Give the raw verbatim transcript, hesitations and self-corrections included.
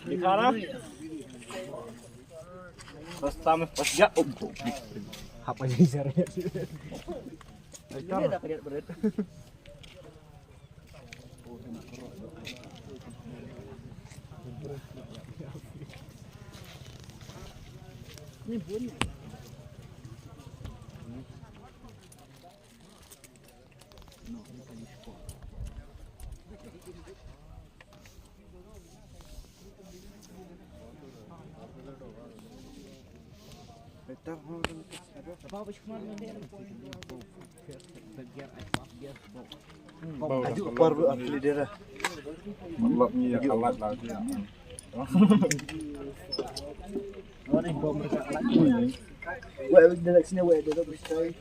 Di kara. Pas tamat pas ya, oh. Apa yang saya lihat? Ini dah berat-berat. Par asli dia dah. Matlab ni ya kalat lah dia. Weh, dia kat sini, weh, dia kat sini.